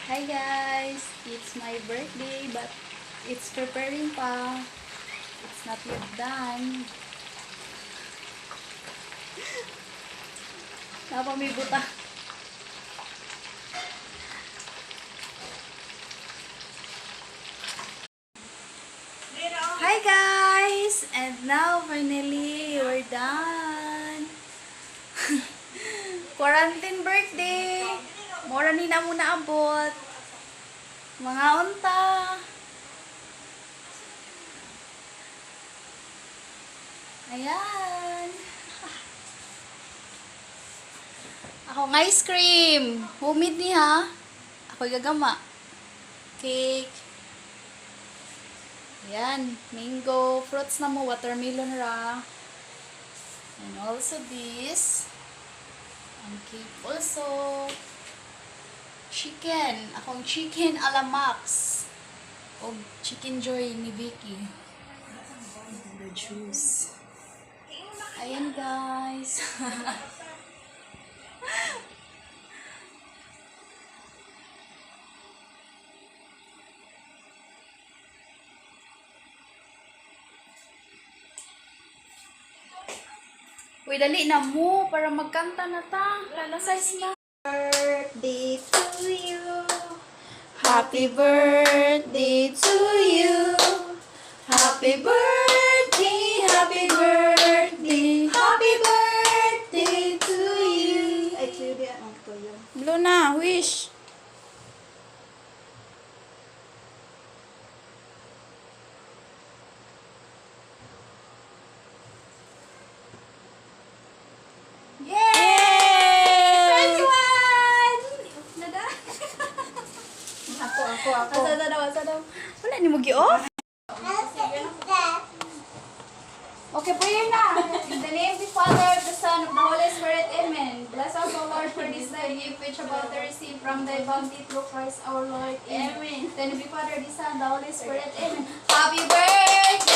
Hi guys! It's my birthday, but it's preparing pa. It's not yet done. Napamibuta. Hi guys! And now finally we're done. Quarantine birthday. Mora ni na muna abot. Mga unta. Ayan. Akong ice cream. Homemade ni ha. Ako'y gagama. Cake. Ayan. Mango. Fruits na mo. Watermelon ra. And also this. Ang cake also. Chicken. Akong chicken ala Max. O chicken joy ni Vicky. And the juice. Ayan guys. Uy, dali na mo para magkanta na ta. Lala size na. Birthday to you. Happy birthday to you. Happy birthday, happy birthday, happy birthday to you. Ay, clear ang tuyo. Blue na, wish. Yay! 21! Nada? Ako, ako, ako. Asa na daw, asa daw. Wala ni mo gi-off? Okay, prayer na. In the name of the Father, the Son, of the Holy Spirit, Amen. Bless us, O Lord, for this thy gift which about to receive from thy bounty through Christ our Lord. Amen. In the name of the Father, the Son, the Holy Spirit, Amen. Happy birthday!